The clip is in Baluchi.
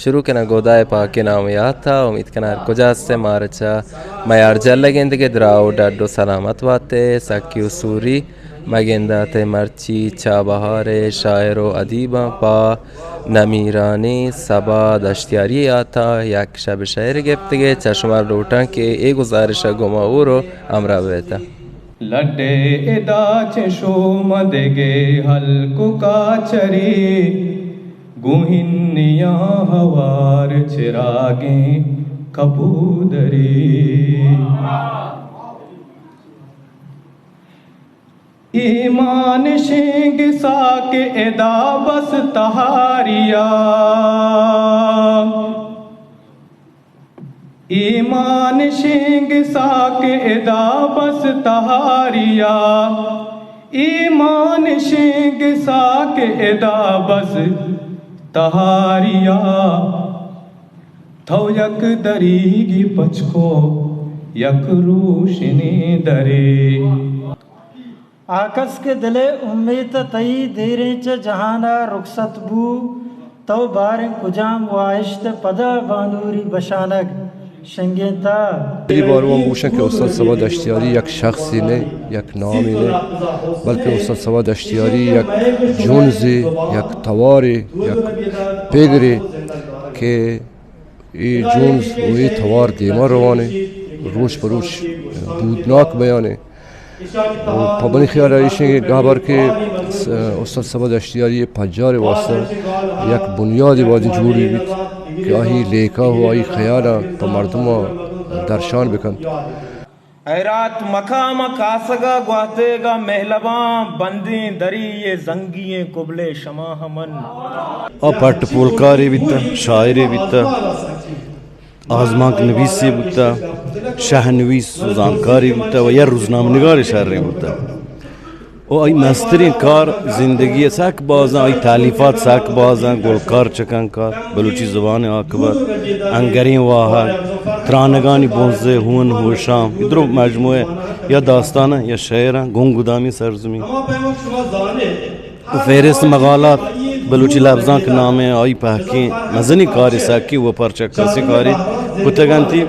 شروع کناں گودائے پاکیں نام یاتا۔ امید کناں ہر کجا ہستے مارا چا میار جلگ اندگے دراہ و ڈڈ و سلامت باتے۔ سکی و سوری مگنداتے مرچی چابہارے شاعر و ادیباں پا نمیرانیں سبا دشتیاری آتا یک شب شعر گپتگے۔ چہ شما لوٹاں کہ اے گزارش گما اور و ہمراہ بیتا۔ لڈے ادا چہ شوم دگے ہلک و کاچری، گوں ہنیاں ہوار چراگیں کپودری۔ ایمان شنگ ساک ادا بس تہاریا۔ ایمان شنگ ساک ادا بس تہاریا، ایمان شنگ ساک ادا بس تہاریا۔ تو یک دریگی پچ کو یک روشنی درے۔ آ کس کہ دل ءِ امیت ءَ تئی دیریں چہ جہان ءَ رخصت بو، تو باریں کجام واہشت ءَ پدا بانوری بشانگ شنگینتا؟ پہلی بار من گوشاں کہ استاد صبا دشتیاری یک شخصے نہ، یک نامے نہ، بلکہ استاد صبا دشتیاری یک جنزے، یک توارے، یک پگرے کہ اے جنز و اے توار دیما روان انت، روچ پہ روچ دودناک بیان انت۔ و پہ منی خیال ءَ ایشیں گہبر کہ س-، استاد صبا دشتیاری ءِ پجار ءِ واستہ یک بنیادے باید جوڑ بیت کہ آئی لیکہ و آئی خیالاں پہ مردماں درشان بکنت۔ ہیرات مکام ءَ کاسگ ءَ گواتیگ ءَ مہلباں بندیں دری ءِ زنگی ئیں کبلے شما ہمن۔ آ پٹ پولکارے بیتہ، شاعرے بیتہ، آزمانک نویسے بوتہ، شہ نویس و زانتکارے بوتہ و یا روزنامہ نگارے شریں بوتہ۔ و آئی مستریں کار زندگی ءَ سک بازاں، آئی تالیفات سک بازاں، گلکار چکن کار، بلوچی زبان ءِ آکبت، انگریں واہگ، ترانگانی بنزے، ہون ہوشام، اے درو مجموعہ یا داستاناں یا شعراں، گنگ گدامیں سرزمین۔ و فہرست مقالات، بلوچی لبزانک نامیں آئی پہکیں مزنیں کارے سکی و پرچہ کسیں کارے کتگ انتی۔